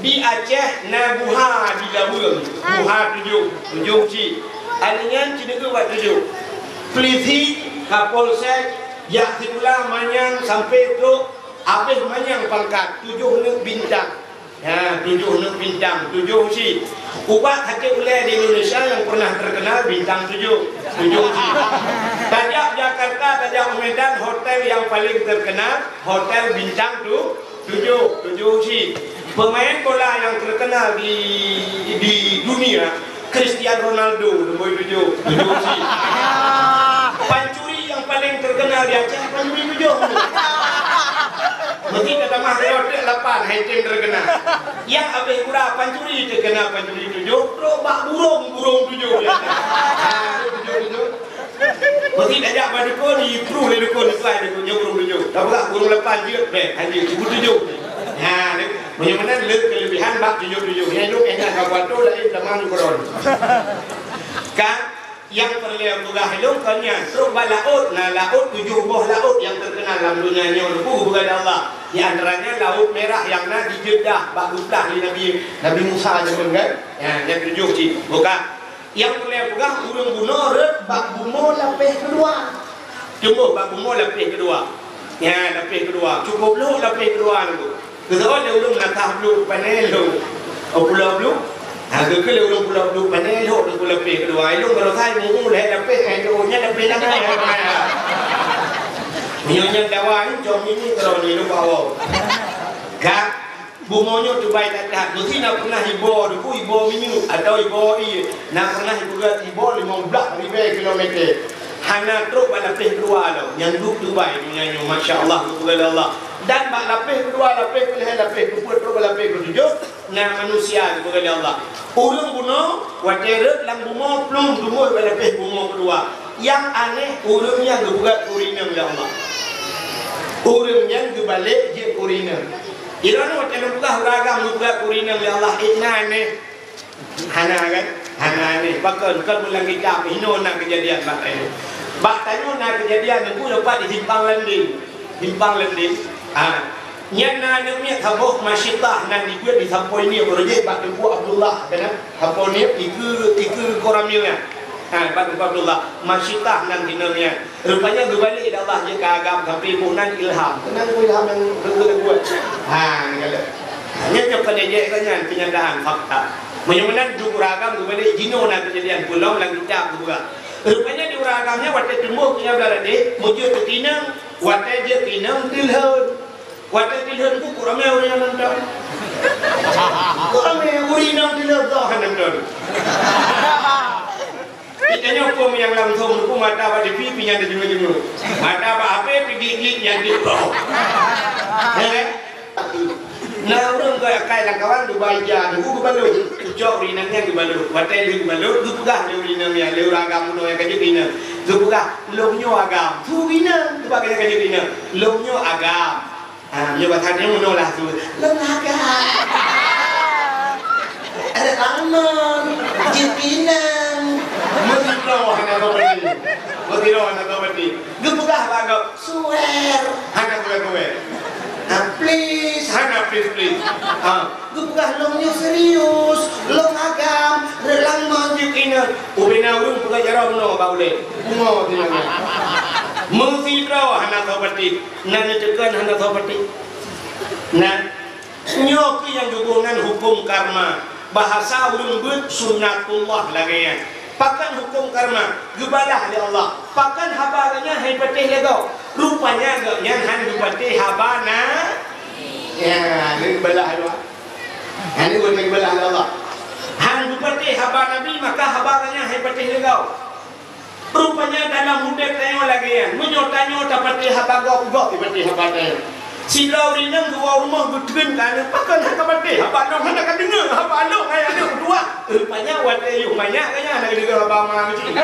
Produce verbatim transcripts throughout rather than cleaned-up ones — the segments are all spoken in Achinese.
Di Aceh na guha di Laweueng, guha tujoh, tujoh cit. Aneuëk nyan ci nikeue bak tujoh. Polisi, Kapolsek, jak sikula manyang sampai trok, habéh manyang pangkat, tujoh neuk bintang. Ya, tujoh neuk bintang, tujoh cit. Ubat até ulée di Indonesia nyang pernah terkenal bintang tujoh, tujoh cit. Tajak Jakarta, tajak Medan, hotel yang paling terkenal, hotel bintang tu, tujoh, tujoh cit. Pemain bola yang terkenal di, di dunia, Cristiano Ronaldo, nombor tujoh, tujoh cit. Pancuri yang paling terkenal di Aceh, pancuri tujoh. Mesti kata mah, dia lapan, hai tim terkenal. Yang habéh gura pancuri terkenal, pancuri tujoh, trok bak burung, burung tujoh. Ha, tujoh, tujoh. Mesti tajak bak dukun, ipruh lé dukun, ipruh lé dukun, nyoe burung tujoh. Dah beurah burung lapan jeuet, beh, hanjeuet, ibu tujoh. Ha, ni, meunyoe meunan le kelebihan bak tujoh-tujoh. Nyang lôn ingat ka kuato laén teuma lôn keudroe. Ka, nyang peureulée peugah lôn kon nyan, trok bak laôt, na laôt tujoh boh laôt nyang terkenal lam donya nyoe, Teungku, geupeugah lé Allah. Di antaranya Laôt Merah nyang na di Jeddah, bak geuplah lé Nabi, Nabi Musa jameun kan? Nyan, nyang tujoh cit. Buka. Nyang peureulée peugah ureuëng bunoe rhot bak bumoe lapéh keudua. Teumbôh bak bumoe lapéh keudua. Nyan lapéh keudua. Cukôp lhok lapéh keudua nyoe. Keusoe lé ureuëng nakah bluek pané lhok. Oh, pulo bluek. Ha, geukheun lé ureuëng pulo bluek pané lhok teungku lapéh keudua. Ilôn baroesa ibu-ibu lhée lapéh, eh, nyoe nyan lapéh nanggroe. Nyoe nyan dawa ni, jom ni, ni, kalau ni, lupa awak. Ka. Bumoe nyoe tubai that-that. Meusi na pernah iboh debu, iboh minyeuk, atawa iboh ié. Na pernah ipeugah iboh limong blaih ribée kilometer. Hana trok bak lapéh keudua lom. Nyan duek tubai donya nyoe, masya Allah, geupeugah lé Allah. Dan bak lapéh keudua, lapéh keulhée, lapéh keupeuet, trok bak lapéh keutujoh, na manusia, geupeugah lé Allah. Ureuëng bunoe, watée rhot lam bumoe, plueng teumbôh bak lapéh bumoe keudua. Nyang aneh, ureuëng nyan geupeugah keu ureuëng inong lé Allah. Ureuëng nyan geubalek jeuet keu ureuëng inong. Ilôn watée lôn peugah ureuëng agam geupeugah keu ureuëng inong lé Allah, eh, na aneh. Hana kan? Hana aneh. Pakon, kon meulang kitab, inoe na keujadian bak tanyoe. Bak tanyoe na keujadian, Teungku, dapat di Simpang Landing. Simpang Landing. Ha. Nyan na aneuëk miet saboh masyitah nan dibeuet disampoe nie, meureujeuk bak Teungku Abdullah, kan? Sampoe nie, ikeue, ikeue koramil nyan. Ha, bak Teungku Abdullah, masyitah nan di nang nyan. Rupanya geubalek lé Allah jeuet keu agam sampoe boh nan ilham. Keunan ilham nyang beugeuh buet. Ha, nyan keuh. Nyan nyoe kon jijak keu nyan, kenyataan, fakta. Meunyoe meunan duek ureuëng agam geubalek jinoe na keujadian, peulom lam kitab geupeugah. Rupanya di ureuëng agam nyan watée teumbôh keu nyan blah radeh, meujeuet keu inong, watée jeuet keu inong teulhon. Watée teulhon buku ramé ureuëng nyang nonton. Ramé ureuëng nyang teulhon goh nonton. Kita nyoe peue nyang langsong buku mata bak T V, pi nyan teujeumu-jeumu. Mata bak H P, pi glik-glik nyan di bawah. Ya kan? Na ureuëng geuakai lam kawan geuba ija, buku geubalot. Ucok ureuëng inong nyan geubalot. Watée lheueh geubalot, geupeugah lé ureuëng inong nyan, lé ureuëng agam bunoe nyang ka jeuet keu inong. Geupeugah, lôn nyoe agam. Su inong, geupeugah nyang ka jeuet keu inong. Lôn nyoe agam. Ha, meunyoe bak tanyoe meunoe lah tu. Lôn agam. Ada tangan, jipinang. Meusidroe hana soe peuti. Meusidroe hana soe peuti. Geupeugah bak gob, swear. Hana swear-swear. Ha, please. Hana please-please. Ha, geupeugah lôn nyoe serius. Lôn agam. Reulang maju kina. Ubena ureuëng peugah jaroe meunoe bak ulée. Bungoe singoh nyan. Meusidroe hana soe peuti. Na neuteukon hana soe peuti. Na, nyoe keuh nyang geuboh ngon huköm karma. Bahasa ureuëng beuet sunnatullah lagée nyan. Pakon huköm karma? Geubalah lé Allah. Pakon haba geuh nyan han patéh lé gob? Rupanya geuh nyan han geupatéh haba na-, ya, han geubalah lé Allah. Han geupatéh haba Nabi, maka haba geuh nyan han patéh lé gob. Rupanya dalam udeb tanyoe lagée nyan, meunyoe tanyoe tapatéh haba gob, gob jipatéh haba tanyoe. Sidroe ureuëng inong geuwoe rumoh geutreun keu aneuëk, pakon hana patéh haba lôn, hana ka deungoe haba lôn, hai aneuëk meutuah. Rupanya watée yoh manyak geuh nyan hana deungoe haba ma geuh cit.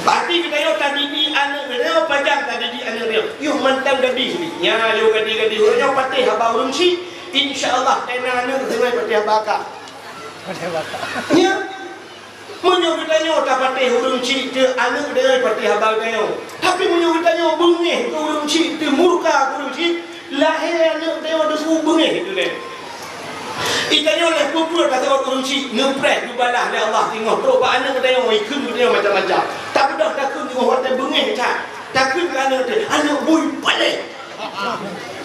Berarti geutanyoe tadidik aneuëk geutanyoe, pajan tadidik aneuëk geutanyoe. Yoh mantong gadih nyan, yoh gadih-gadih, uroe nyoe patéh haba ureuëng chik, insya Allah, teuma aneuëk geutanyoe patéh haba ka. Nyan. Meunyoe geutanyoe tapatéh ureuëng chik teuh, aneuëk geutanyoe patéh haba geutanyoe. Tapi meunyoe geutanyoe beungéh keu ureuëng chik teuh, murka keu ureuëng chik, Lahé aneuk tanyoe teungku beungéh geuh lé. Itanyoe lheuh peue-peue taseutôt ureueng chik, neupreh geubalah lé Allah singoh trok bak aneuk tanyoe, ikheun geutanyoe macam-macam. Tapeugah takheun singoh watèe beungéh that. Takheun keu aneuk teuh, aneuk bui paléh.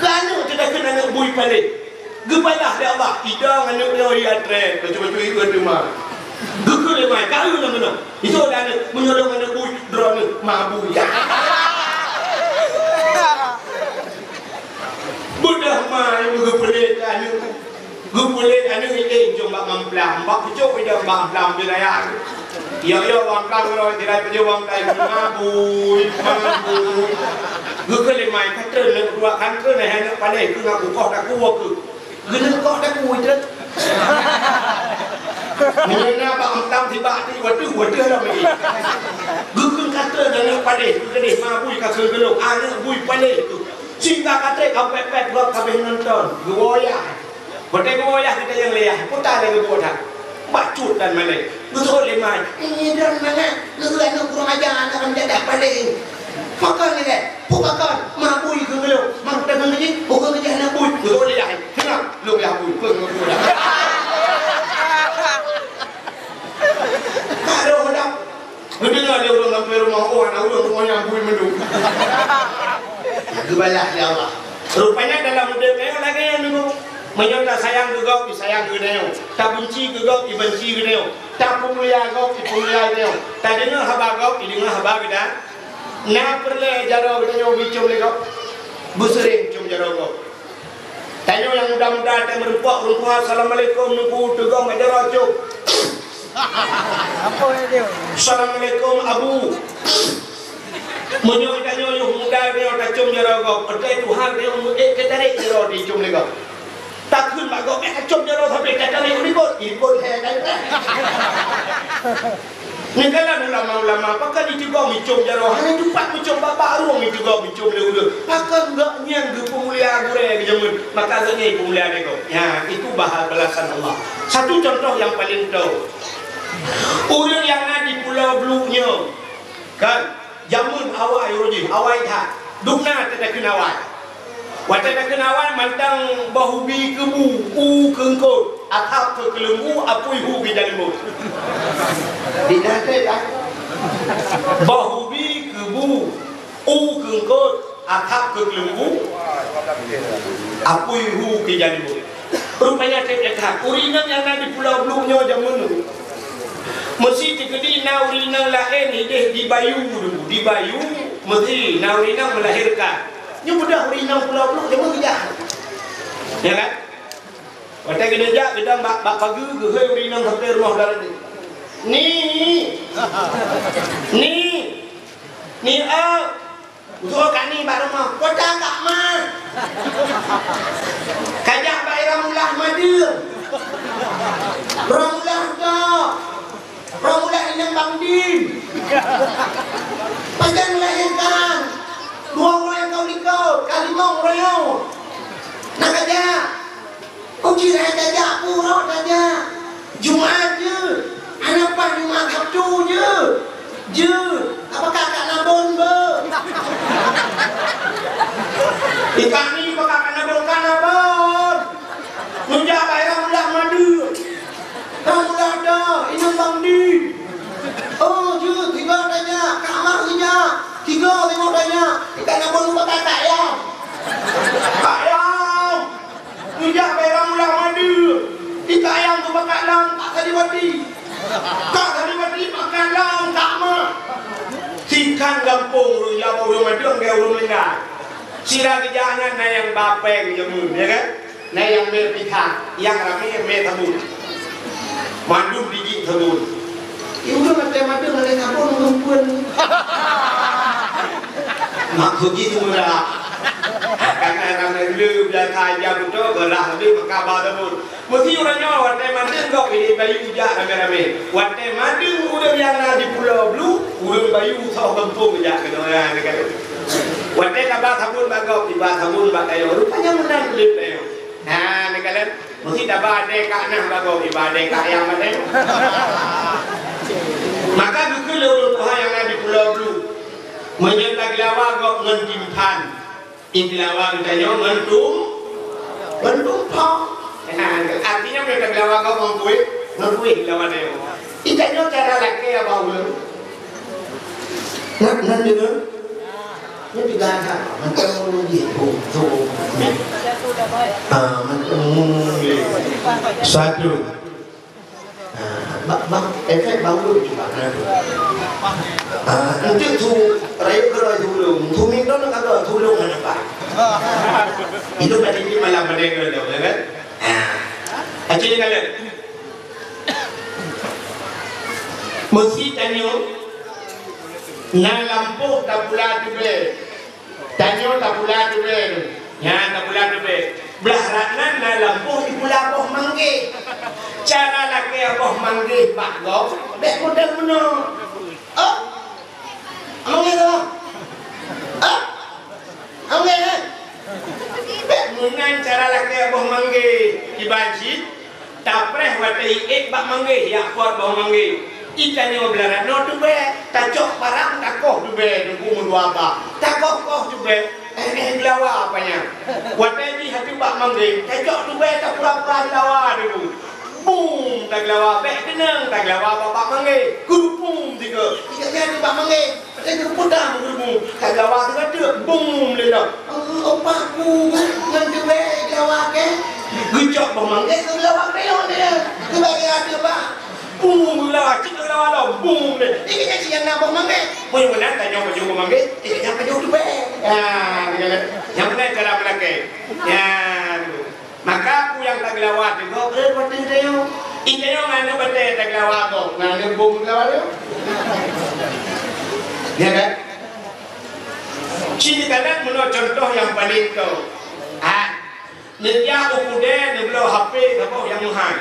Keu aneuk teuh takheun aneuk bui paléh. Geubalah lé Allah, idong aneuk nyoe ia trép, bacut-bacut ié teuma. Geukheun lé mai, ka eu lom keunoe. Isoe lé aneuk, meunyoe lôn aneuk bui, droeneuh ma bui. Beudôh mai, geupeulét aneuk. Geupeulét aneuk, eh, jom bak mamplam. Bak pucôk idong bak mamplam di raya. Yo, yo, mamplam keudroe, di raya peujeuet mamplam, ma bui, ma bui. Geukheun lé mai, ka treun aneuk dua, ka treun aneuk paléh, keu ngaku koh taku keu. Geuneuk koh takue treuk. Meunyoe na bak meutam sibak ti, waduh, waduh lah meunan. Geukheun ka treuk aneuk paléh, keu keudeh ma bui ka kheun geulong, aneuk bui paléh tu. Sehingga ka treuk ka pet-pet gob ka abéh nonton. Geuwoe yah. Watèe geuwoe yah geutanyoe lé yah, peue ta lé geubuet that. Bacut dan malèe. Geuseuôt lé mai. Nyan droe mangat, neu aneuk kurang aja, aneuk lam jadah paléh. Pakon lagèe, peue pakon, ma bui keu geulong, ma teuka keu jih, bukon keu jih aneuk bui, geulong lé yah, teungoh, lôn yah bui, peue ngon bui. Ka roh dah. Geudeungoe lé ureueng sampoe rumoh, oh, aneuk ureueng rumoh nyan bui mandum. Geubalah lé Allah. Rupanya dalam udép nyoe lagèe nyan dulu. Meunyoe tasayang keu gob, disayang keu geutanyoe. Tabenci keu gob, dibenci keu geutanyoe. Tapeumulia gob, dipeumulia geutanyoe. Tadeungoe haba gob, dideungoe haba geuda-, Na peureulèe jaroe geutanyoe geucôm lé gob? Beuseuréng côm jaroe gob. Tanyoe nyang muda-muda teumeureumpok-reumpok, "Assalamualaikum, Teungku," teugom bak jaroe côm. "Assalamualaikum, Abu." Meunyoe tanyoe yoh muda tanyoe tacôm jaroe gob, watèe tuha tanyoe meuék keu tarek jaroe dicôm lé gob. Takheun bak gob, "Eh, kacôm jaroe sabe tatarek u likot." Ikot lhèe kali. Neukalon ulama-ulama, pakon jiteugom meucôm jaroe, hana tupat meucôm bak-bak rueng jiteugom meucôm lé ureueng. Pakon gobnyan geupeumulia gurèe geujameun, maka gobnyan jipeumulia lé gob. Ya, itu bahas balasan Allah. Satu contoh yang paling tau. Ureueng nyang na di Pulo Bluek nyoe, kan? Jameun awai uroe jih, awai that. Dum na teuka kheun awai. Watèe takheun awai mantong boh ubi keu bu, u keu eungkôt, athab keu keuleumbu, apui hu keu jaleumbot. Di na teuka. Boh ubi keu bu, u keu eungkôt, athab keu keuleumbu, apui hu keu jaleumbot. Rupanya trép that. Ureueng inong nyang na di Pulo Bluek nyoe jameun nyoe. Meusi teukeudi na ureueng inong laén idéh di Bayu dulu. Di Bayu, meusi na ureueng inong melahirkan. Nyoe beudôh ureueng inong Pulo Bluek jameun geujak. Ya kan? Watèe geuneuk jak, geudong bak, bak pageue, geuhôi ureueng inong sampoe rumoh dalam ni. Ni! Ni! Ni, oh! Uroe kani bak rumoh, kota Kak Ma. Kajak bak Ira Mulah Madeueng. Ira Mulah dak. Ira Mulah inong Bang Din. Pajan melahirkan. Dua orang yang kau likot, kalimong royong. Nak kajak. Uji hai tajak, pura tajak. Jumat jeuet. Hana paih Jumat Sabtu jeuet. Jeuet. Apakah ka na bon beuh? Di kami apakah ka na bon, ka na bon. Nujak bak Ira Mulah Madeueng. Ira Mulah dak, inong Bang Din. Oh, jeuet, tiga tajak, Kak Ma geujak. Tiga, lima tajak. Ka na bon apakah Kak Yam. Kak Yam. Geujak bak Ira Mulah Madeueng, di Kak Yam geupakat lom Kak Sariwati. Kak Sariwati pakat lom Kak Ma. Sikan gampông ureueng Jawa, ureueng Madeueng, ureueng Meuninggai. Sira geujak nyan na nyang ba péng jameun, ya kan? Na nyang mè pithang, nyang ramé mè sabon. Mandum biji sabon. Di ureueng watèe mandum lé sabon ureueng pun. Maksud jih tu meulah. Karena ramé le biasa aja beutôi, geurah lé maka ba sabon. Meusi ureueng nyoe watèe mandum gob idéh Bayu jak ramé-ramé. Watèe mandum ureueng nyang na di Pulo Bluek, ureueng Bayu soh gampông jak keunoe, ya, ni kan. Watèe ka ba sabon bak gob, iba sabon bak tanyoe. Rupanya meunan udép tanyoe. Ha, ni kan. Meusi taba adèe Kak Nah bak gob, iba adèe Kak Yam bak tanyoe. Maka geukheun lé ureueng tuha nyang na di Pulo Bluek, meunyoe tageulawa gob ngon timphan, Igeulawa geutanyoe ngon tum-, ngon tumpok. Nah, artinya meunyoe tageulawa gob ngon kueh, ngon kueh geulawa tanyoe. Itanyoe cara lakée abah ulôn. Nah, nah, deungoe. Nyoe tiga that, macam ulôn jih, oh, tu, ni. Ah, macam ulôn jih. Satu. Ah, bak, bak, efek bak ulôn cuba, nah, tu. Ah, enteuk su rayeuk keudroe su ulôn, su mintong ka keudroe su ulôn hana pat. Itu tadi di malam pada keudroe, ya kan? Ah. Acil ingat. Meusi tanyoe na lampôh tapula tubée. Tanyoe tapula tubée, nyan tapula tubée. Blah rot nan na lampôh jipula boh manggeh. Cara lakée boh manggeh bak gob, bék model meunoe. Oh, manggeh tu. Oh, manggeh, eh? Bék meunan cara lakée boh manggeh. Kiban cit, tapreh watée iék bak manggeh, jak pot boh manggeh. Itanyoe blah rot nyoe tubée, tacok parang takoh tubée teungku meudua bah. Takoh-koh tubée, eh, eh, geulawa apa nyan. Watée jih ateueh bak manggeh, tacok tubée tapura-pura geulawa teungku. Bum, tageulawa, bék keunong tageulawa bak, bak manggeh. Geurupum tiga. Tiga nyan bak manggeh. Laju peudang geureumu, ka gawa teuka teuk, bum lé lom. Oh, opak ku ngon teubai gawa kèe. Geucok boh manggeh keu gawa keu lôn lé. Teubai gawa teuka. Bum, gawa cit gawa lom, bum lé. Ini nyan cit nyang na boh manggeh. Meunyoe meunan tanyoe pajoh boh manggeh, ini nyan pajoh teubai. Ya, nyang meunan cara meulakèe. Ya, tu. Maka peue nyang tageulawa teungoh, eh, watèe tanyoe. Intanyoe ngon aneuk watèe tageulawa gob, ngon aneuk bom geulawa nyoe. Ya kan? Ci teukalon meunoe contoh nyang paleng toe. Ah, neujak u keudè neubloe H P saboh nyang meuhai.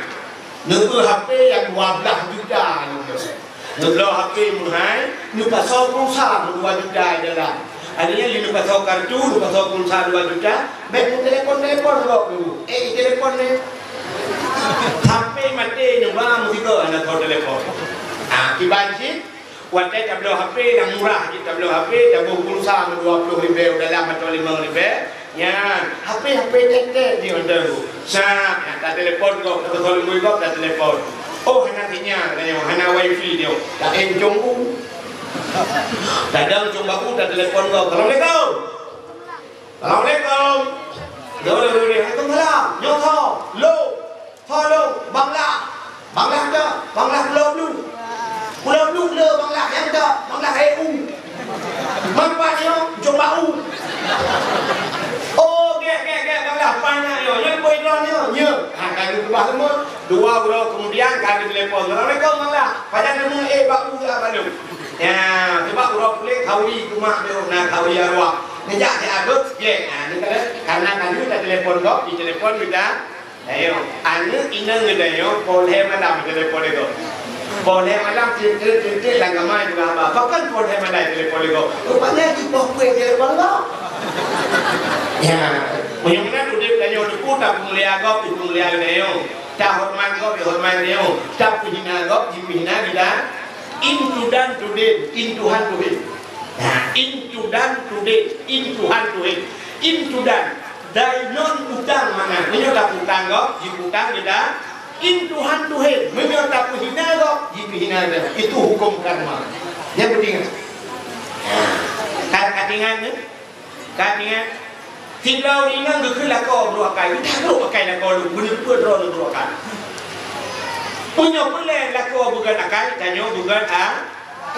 Neubloe H P nyang dua blah juta neubloe. Neubloe H P meuhai, neupasoe pulsa dua juta dalam. Akhirnya neupasoe kartu, neupasoe pulsa dua juta, bèk neutelepon-telepon gob dulu. Eh, telepon ni. H P maté neuba meusigoe hana soe telepon. Ah, kiban cit, watèe tabloe H P nyang murah cit, tabloe H P, taboh pulsa dua ploh ribèe dalam atau limong ribèe, nyan, H P, H P tét-tét di antara. Sa, ya, tatelepon gob, tatelepon gob, tatelepon. Oh, hana sinyal, katanya, hana wifi dia. Tak ada cunggu. Tak ada cunggu, tatelepon gob. Assalamualaikum. Assalamualaikum. Dia orang, dia orang, "Waalaikumsalam." Nyoe soe? Lôn. Soe lôn? Bang Lah. Bang Lah dak? Bang Lah Pulo Blu. Pulo Blu le Bang Lah, nyang dak Bang Lah E U. Mampan nyoe, jong bak u. Oh, gèt, gèt, gèt, Bang Lah, pan nyan nyoe. Nyoe boh droeneuh nyoe. Nyoe. Ha, ka geukeubah teuma. Dua uroe kemudian, ka geutelepon. "Assalamualaikum, Bang Lah. Pajan teuma, eh, bak u, ya, bak lôn." Ya, coba uroe puléh, khauri keu mak lôn, na khauri arwah. Neujak di Agus, gèt. Ha, ni kala, karena kan nyoe tatelepon gob, ditelepon geuda. Ayo, aneuk inong geutanyoe poh lhèe malam telepon lé gob. Poh lhèe malam, cit, cit, cit, cit, lam kama jipeugah haba. Pakon poh lhèe malam telepon lé gob? Rupanya jipoh kueh telepon gob. Ya, meunyoe meunan udép tanyoe teupeu tapeumulia gob, tapeumulia geutanyoe. Tahoreumat gob, jihoreumat geutanyoe. Tapeuhina gob, jipeuhina geutanyoe. Into dan to death, in Tuhan to hell. Nah, into dan to death, in Tuhan to hell. Into dan, dai non utang mana? Meunyoe tapeutang gob, jipeutang geutanyoe. In Tuhan to hell. Meunyoe tapeuhina gob, jipeuhina geutanyoe. Itu hukum karma. Nyan peuingat. Nah, ka, ka teuingat nyoe? Ka teuingat, siblaih ureueng inong geukheun lakoe brôk akai, geutanyoe brôk akai lakoe lôn, beuneuteupeu droeneuh brôk akai. Meunyoe peureulèe lakoe beugèt akai, tanyoe beugèt a-,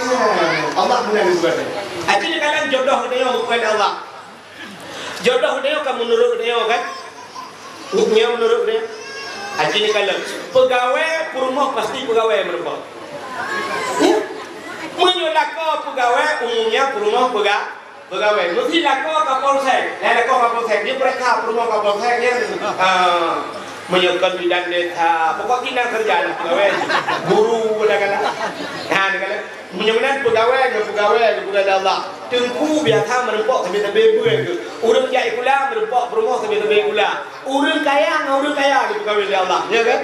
eh, Allah meunan beugèt. Aci neukalon jodoh geutanyoe geukheun lé Allah. Jodoh geutanyoe ka meunurot geutanyoe kan? Nyoe meunurot geutanyoe. Aci neukalon, peugawèe peurumoh pasti peugawèe meureumpok. Ya. Meunyoe lakoe peugawèe, umumnya peurumoh peuga-, Peugawèe, meusi lakoe Kapolsek. Nah, lakoe Kapolsek, dia mereka peurumoh Kapolsek nyan, ah, meunyoe kon bidan desa, pokok gina kerja lah peugawèe. Guru, kadang-kadang. Ha, kadang-kadang. Meunyoe meunan peugawèe ngon peugawèe, ngon peugawèe Allah. Teungku biasa meureumpok sabe-sabe beue keuh. Ureueng jak sikula meureumpok peurumoh sabe-sabe sikula. Ureueng kaya ngon ureueng kaya geupeugawèe lé Allah, ya kan?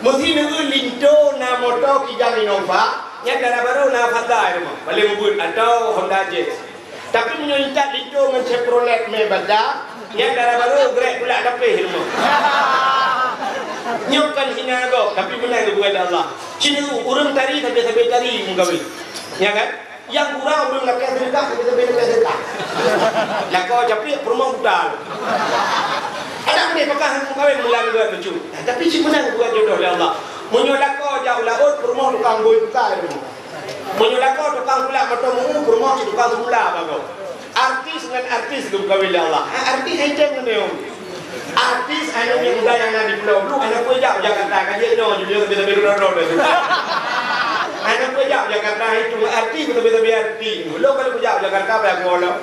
Meusi neueu linto na moto kijang Innova, nyan dara barô na Avanza di rumoh, paleng ubit atau Honda Jazz. Tapi meunyoe intat linto ngon Chevrolet Maybach, nyan dara barô grek tulak dapéh rumoh. Nyoe kon hina gob, tapi meunan geupeugah lé Allah. Cit ureuëng tari sabe-sabe tari meukawen. Ya kan? Nyang gura ureuëng lakée seudeukah sabe-sabe lakée seudeukah. Lakoe capiek peurumoh buta. Adak meudeh pakah meukawen meulan geuh lucu. Tapi cit meunan geupeugah jodoh lé Allah. Meunyoe lakoe jak u laôt, peurumoh tukang bui bukai rumoh. Meunyoe lakoe tukang kulak moto meu-u, peurumoh cit tukang seumula bagoe. Artis ngon artis geumeukawen lé Allah. Ha, artis hai tem ngon nyoe. Artis aneuk muda nyang na di Pulo Bulu, hana peue jak u Jakarta, ka jeuet nyoe, jeuet nyoe, jeuet nyoe, jeuet nyoe. Hana peue jak u Jakarta, hai tu artis, beutôi-beutôi artis. Lôn ka lôn jak u Jakarta, bak aku lom.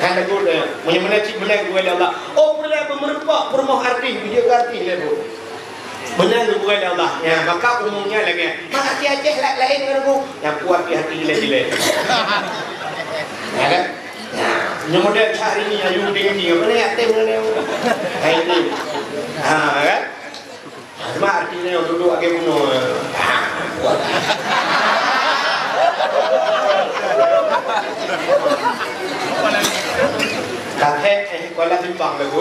Hana guna. Meunyoe meunan cit meunan geukawen lé Allah. Oh, peureulée beumeurumpok peurumoh artis, jeuet keu artis lé bu. Meunan geupeugah lé Allah. Ya, maka umumnya lagée, maka Aceh laén ngon Teungku. Nyang kuat di hati jilé-jilé. Ya kan? Ya, nyoe model cari ni ayu ding ni. Apa ni, yatim ni? Hai ni. Ha, kan? Ha, cuma artinya duduk lagi bunuh. Ha, kuat. Kakek, eh, Kuala Simpang lagu.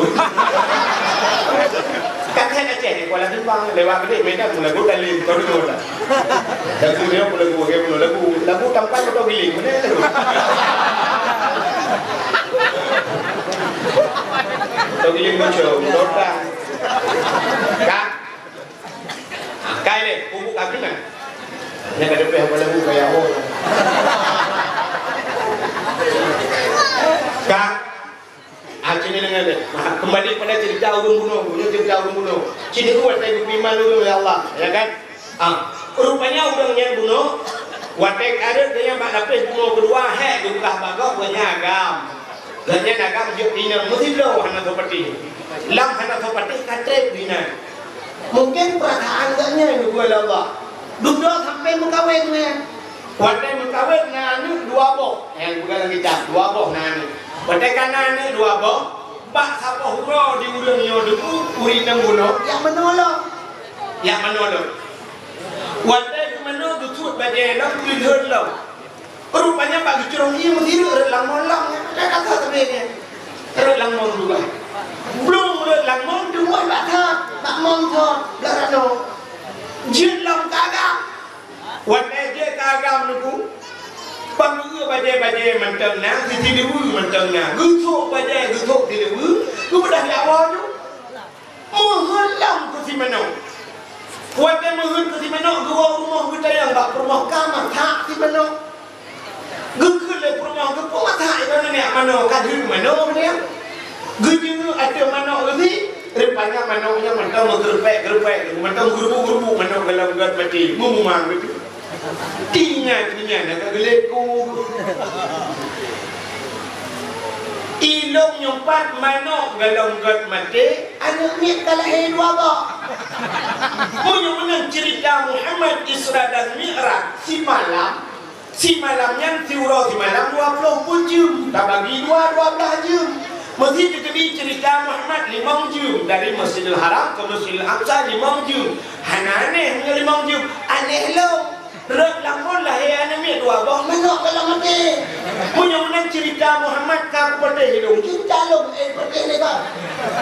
Kakek Aceh, eh, Kuala Simpang, lewat gede, Medan pun lagu, Talim, kau dengar tak? Lagu dia pun lagu, dia pun lagu. Lagu tampan atau giling, mana lagu? Atau giling macam, roda. Kak, Kai lé, kubu kaki na. Nyang ka teupeh apa lagu kaya ho. Ka. Ah, sini dengar deh. Nah, kembali pada cerita ureuëng bunoe. Ini cerita ureuëng bunoe. Sini tu watée geupiman ureuëng ya Allah, ya kan? Ah, rupanya ureuëng nyan bunoe, watée kareuet geuhnyan bak lapéh bunoe keudua, hék geupeugah bak gob geuhnyan agam. Geuhnyan agam jeuet inong meusidroe hana soe patéh. Lam hana soe patéh ka treb geuhnyan. Mungken peurasaan geuhnyan geupeue lé Allah. Dudoe sampoe meukawen nyan. Watée meukawen na aneuk dua boh. Nyang peugah lagée nyan, dua boh na aneuk. Watée ka na aneuk dua boh, bak saboh uroe di ureuëng nyoe deungoe ureuëng inong bunoe, jak meunoe lom. Jak meunoe lom. Watée geumeunoe geusuet bajée lom, geulheueh lom. Rupanya bak geucurông ié meusireuk rot lam mon lom, nyan kata sabe nyan. Rot lam mon dua. Blong rot lam mon dua bak that, bak mon that, blah ranoe. Jeuet lom keu agam. Watée jeuet keu agam Teungku, panggeue bajée-bajée mantong na, sisi deue mantong na. Geusok bajée, geusok si deue, geubeudah jak woe ju. Meuheuet lom keu si manok. Watée meuheuet keu si manok, geuwoe rumoh geutanyong bak peurumoh ka masak si manok. Geukheun lé peurumoh geupeue masak, iban nenek manok ka deuek manok dia. Geudeungoe ateueh manok geusi, rupanya manok nyan mantong meugeureupak-geureupak, mantong geureubuk-geurubuk manok galom gét maté, meumumang geutu. Tingat-tingat dah ka geuleku. Ilong nyoe pat manok galom gét maté, aneuk miet ka lahé dua boh. Meunyoe meunan cerita Muhammad Isra dan Mi'raj simalam, simalam nyan siuroe simalam dua ploh peuet jeuem, tabagi dua, dua blaih jeuem. Meusi teukeudi cerita Muhammad limong jeuem dari Masjidil Haram ke Masjidil Aqsa limong jeuem. Hana aneh meunyoe limong jeuem, aneh lom. Rot lam mon lahé aneuk miet dua boh manok galom maté. Meunyoe meunan cerita Muhammad ka kupatéh lôn, cerita lôn, eh, patéh lé bang.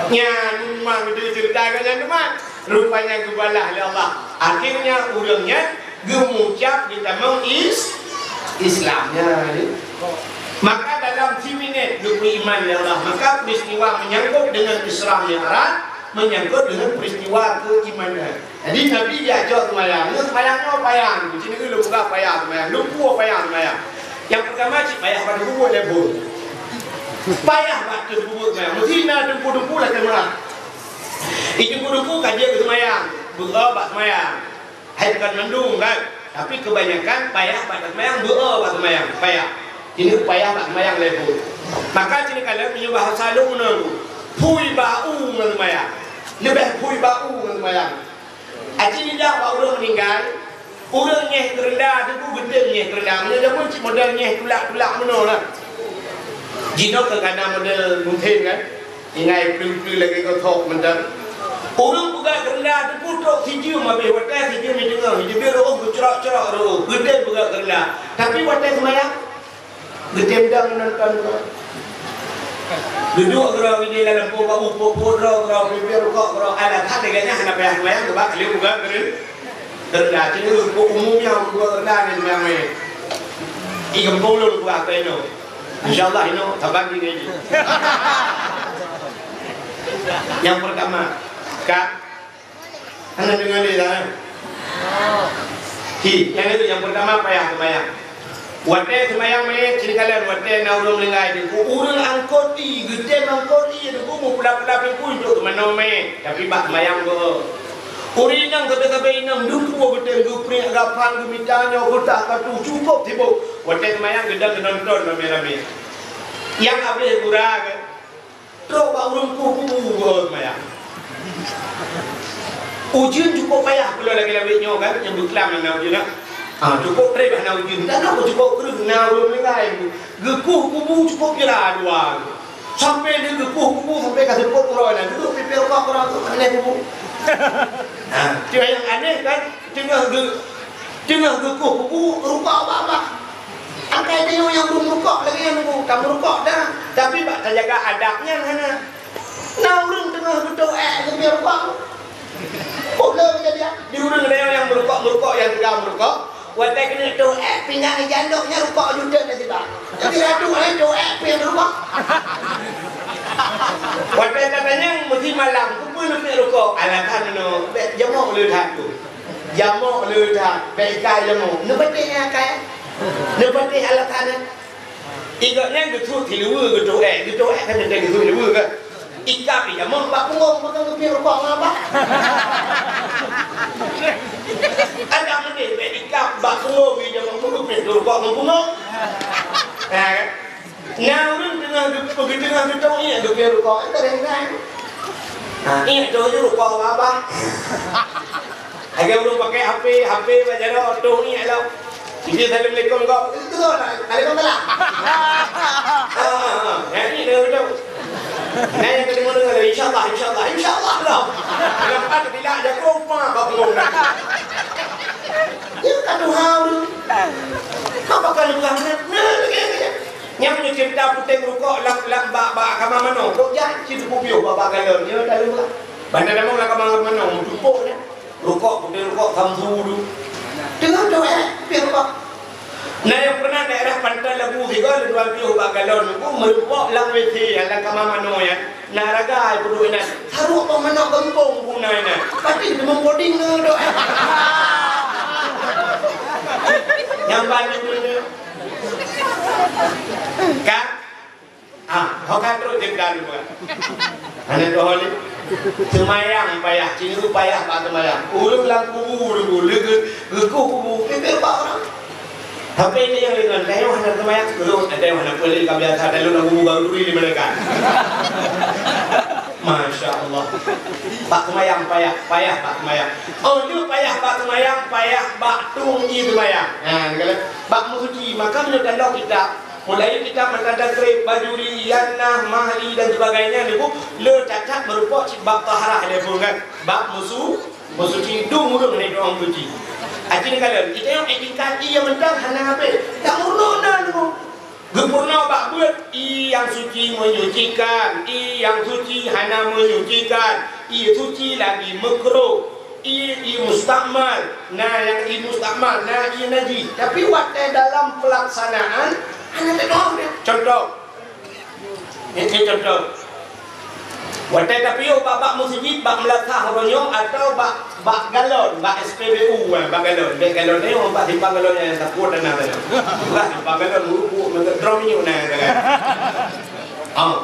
Nyan memang itu cerita ka nyan teuma. Rupanya geubalah lé Allah. Akhirnya ureuëng nyan geumucab di tamong is-, Islam nyan. Maka dalam siminét geupeuiman lé Allah. Maka peristiwa menyangkut dengan Isra Mi'raj, menyangkut dengan peristiwa keimanan. Jadi Nabi diajak seumayang, nyoe seumayang nyoe payah, di sini lôn peugah payah seumayang, lôn peue payah seumayang. Nyang peurtama cit payah bak teungku buet lé buet. Payah bak teungku buet seumayang. Meusti na teungku-teungku lakée meu'ah. Di teungku-teungku ka jeuet keu seumayang, beu-o bak seumayang. Hai bukan mandum kan, tapi kebanyakan payah bak seumayang, beu-o bak seumayang, payah. Ini payah bak seumayang lé buet. Maka sini kalau meunyoe bahasa lôn nyoe, phui bak u ngon seumayang. Leubeh phui bak u ngon seumayang. Aci nijak bak ureuëng meuninggai, ureuëng nyeh keureunda teungku geutem nyeh keureunda. Meunyoe jameun cit model nyeh tulak-tulak meunoe lah. Jinoe keu kana model mungken kan. Ingai peue-peue lagée gothok mantong. Ureuëng peugah keureunda teungku trok sijeuem habéh watée sijeuem di teungoh, jibeuet reuôh geucrok-crok reuôh, geutem peugah keureunda. Tapi watée seumayang, Geutem dang nonton. Dudoe keudroe di dalam po bak upok, po droe keudroe, pipie rukok keudroe, alah that lagèe nyan hana payah seumayang, keubah kali buka keu-, keureunda. Cuma keu umum nyang buka keureunda ni seumayang mè. I gampông lôn buka keu inoe. Insya Allah inoe saban di ngaji. Nyang pertama, ka Hana deungoe lé dah. Hi, nyang itu nyang pertama payah seumayang. Watèe seumayang mè, cit kalon watèe na ureueng meuninggai teungku, ureueng angkot ié, geutem angkot ié teungku, meupula-pula pintoe untuk teumanoe mè, tapi bak seumayang geuh. Ureueng inong sabe-sabe inong duek geutem geupriek gafan geumita nyoe geutak katu cukôp sibôk. Watèe seumayang geudong geunonton ramé-ramé. Nyang abéh gura geuh. Trok bak ureueng kueh kubu geuh seumayang. Ujeuen cukôp payah pulo lagèe lawét nyoe kan, nyang beuklam na ujeuen na. Ah, cukôp trép hana ujeuen. Dan apa cukôp kreueh na ureueng meuninggai. Geukueh kubu cukôp jra dua. Sampai dia geukueh kubu sampai ka seupôt uroe na. Dudoe pipie rukok ureueng tu aneh kubu. Ha, tu nyang aneh kan, teungoh geu-, teungoh geukueh kubu rukok babah. Angkai tanyoe nyang ureueng meurukok lagèe nyan, ka meurukok dah, tapi bak tajaga adab nyan hana. Na ureueng teungoh geutoh èk geupie rukok. Peue le kejadian? Di ureueng tanyoe nyang meurukok-meurukok nyang teuga meurukok, watèe keuneuk toh èk, pinggan ijandok nyan rukok juteuk na sibak. Jadi radu ai toh èk pih rukok. Watèe tatanyong meusi malam, keupeue neupie rukok? Alasan nyoe, bèk jamok le that tu. Jamok le that, bèk ikai jamok. Neupatéh akai. Neupatéh alasan nyan. Igobnyan geusuet siluweue geutoh èk, geutoh èk kan teuntèe geusuet siluweue kan. Ikab ijamok bak punggong, maka geupie rukok ngon abah. Ada meunan bèk ikab bak punggong ijamok, meugeupie rukok ngon punggong. Ha, kan? Na ureueng teungoh geu-, geuteungoh geutoh ié geupie rukok, kan teurimong. Ha, ié toh ju rukok ngon abah. Lagèe ureueng pakai H P, H P bak jaroe, toh ngieng lom. Jadi, "Assalamualaikum," kok. Itu tu lah, alaikum salam. Ha, ha, ha. Jadi, dia tu. Nah, yang kedua, dia, "Insya Allah, insya Allah, insya Allah lah." Lepas tu, bila aja kau, pak, kau pun. Dia kan Tuhan. Apa kan Tuhan? Nah, lagi, lagi. Nyang nyoe ceurita puténg rukok lam, lam bak, bak kama manoe. Kok jak cit kupiôh bak, bak galon. Nyoe talu lah. Banda damong lam kama manoe, tumpôk dah. Rukok, puténg rukok, samsu tu. Teungoh tu, eh, puténg rukok. Nah, nyang pernah daerah Pantai Labu sigoe, lôn tuan piôh bak galon. Ku meurukok lam W C, lam kama manoe nyan. Na raga peuduek inan. Saruek bak manok gampông guna inan. Pati teumon poding nyoe dok. Nyang ban nyoe. Ka? Ah, ho ka trok jeuet ka luwa. Hana doh lé. Seumayang payah, cingeru payah bak seumayang. Ureueng lam kubu ureueng leugeut, geukuh kubu, pipék bak ureueng. Tapi itu yang dengan, "Tayong hana seumayang, ulôn, tayong hana peue lé, ka biasa, dan lôn lam kubu baru turi di mereka." Masya Allah. Bak seumayang payah, payah bak seumayang. Oh, nyoe payah bak seumayang, payah bak tueng ié seumayang. Ha, ni kala bak meusuci, maka meunyoe tanda kita, mulai kita meutada kreb, bajuri, yanah, mahli dan sebagainya, niku le cacat meureumpok cit bab taharah dia pun kan. Bak meusu-, meusuci, dum ureueng ni doang suci. Aci ni kala, kita yang etika ié mentang hana habéh. Tak murno na niku. Geupeurunoe bak beuet, ié nyang suci menyucikan, ié nyang suci hana menyucikan, ié suci lagi meukruh, ié, ié mustakmal, na nyang ié mustakmal, na ié najih. Tapi watèe dalam peulaksanaan, hana teudoh. Contoh. Nyoe contoh. Watèe tapiôh bak, bak meuseujid, bak meulasah uroe nyoe, atawa bak, bak galon, bak S P B U, eh, bak galon. Bèk galon nyoe, bak simpang galon nyang tapuet na galon. Lah simpang galon, ureueng buet meukeudrom minyeuk na galon. Oh.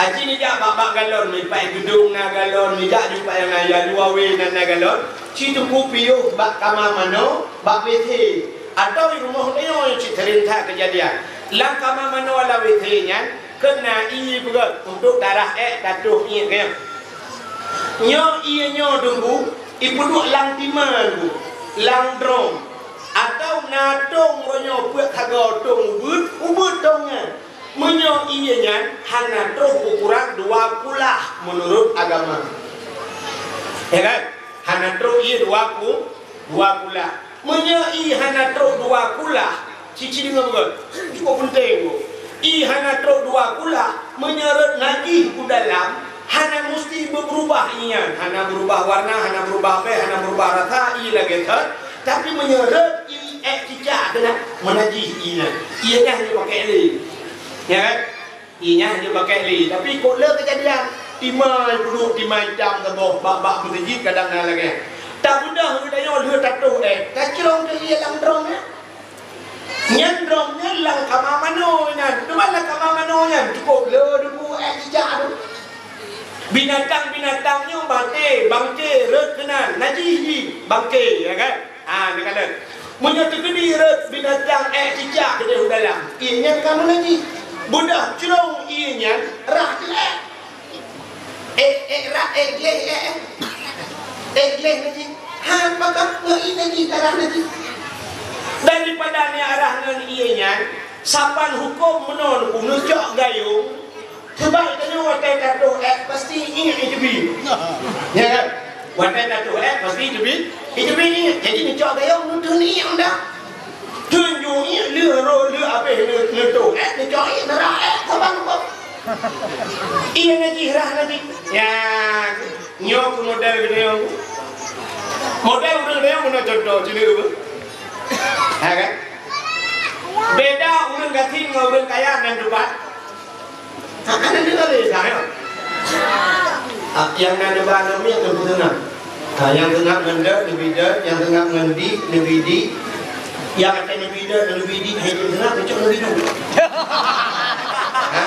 Aci neujak bak, bak galon, mipai geudong na galon, neujak dipai nyang na, ya luwa wé na, na galon. Ci teungku piôh bak kama manoe, bak W C. Atawa di rumoh nyoe cit sering that keujadian. Lam kama manoe lam W C nyan, Keu na ié peugöt untuk darah èk tatoh ié nyan. Nyoe ié nyoe teungku, ipeuduek lam timan, lam drom. Atawa na tong roh nyoe peuet sagoe tong ubeuet, ubeuet tong nyan. Meunyoe ié nyan hana troh ukuran dua kulah meunurot agama. Ya kan? Hana troh ié dua ku-, dua kulah. Meunyoe ié hana troh dua kulah, Cici deungoe beugöt, cukup peunteng bu. Ie hana trok dua kulah, meunyoe rot najih u dalam, hana musti beureubah ie nyan, hana beurubah warna, hana beurubah bèe, hana beurubah rasa, ie lagèe thot. Tapi meunyoe rot ie èk cicak keunan, meunajih ie nyan. Ie nyan hana jipakèk lé. Ya kan? Ie nyan hana jipakèk lé, tapi kok le keujadian, timai peuduek, timai cam saboh, bak-bak meuseujid kadang na lagèe. Tabeudôh geutanyoe lheueh tatoh èk, tacrông teuh ie lam drom nyan. Nyan drom nyan lam kama manoe nyan. Teuma lam kama manoe nyan cukôp le debu èk cicak tu. Binatang-binatang nyoe maté, bangke, rhot keunan, najih jih, bangke, ya kan? Ha, neukalon. Meunyoe teukeudi rhot binatang èk cicak keudeh u dalam, ie nyan ka meunajih. Beudôh crông ie nyan rhah teuh èk. Èk, èk rhah, èk gleh, èk, èk. Èk gleh najih. Ha, pakon ngon ie najih, darah najih. Daripada neuarah ngon ie nyan, saban hukôm meunoe neucok gayông, Sabab tanyoe watèe tatoh èk pasti ingat iteubiet. Ya kan? Watèe tatoh èk pasti iteubiet, iteubiet ingat. Jadi neucok gayông, neuteun ingat dah. Teun ju ingat lheueh rot, lheueh abéh neu-, neutoh èk, neucok ingat neurah èk saban kok. Ie najih, rhah najih. Ya, nyoe keuh model geutanyoe. Model ureueng geutanyoe meunoe contoh, sinoe. Ha kan? Beda ureueng gasien ngon ureueng kaya nan teupat. Ha, hana deungoe lé, ka, ya? Ah, nyang na neuba aneuk miet, neuba seungab. Ha, nyang seungab ngon deuek, neubi deuek, nyang seungab ngon diek, neubi diek. Nyang até neubi deuek, neubi diek, hai seungab, neucok neubi duek. Ha?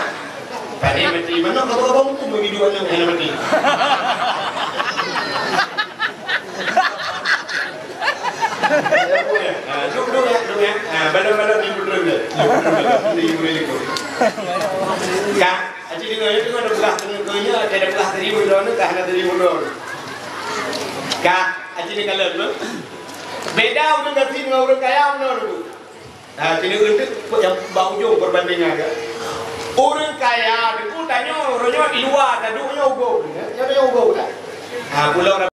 Pane mati, meunoe kaba-kaba huköm neubi duek aneuk, hai mati. Ha, duek, duek, ya, duek, ya. Ha, balon-balon di budrun dia. Di budrun dia. Di budrun dia. Ka, aci deungoe, deungoe, ada belah teungoh nyoe, ada belah tadi budrun tu, ka hana tadi budrun. Ka, aci ni kalon tu. Beda ureueng gasien ngon ureueng kaya meunoe tu. Ha, keuneuk eunteuk nyang bak ujong perbandingan, kan? Ureueng kaya, Teungku, tanyoe, uroe nyoe di luwa, taduek nyoe u gop, ya? Nyoe tanyoe u gop, kan? Ha, pulang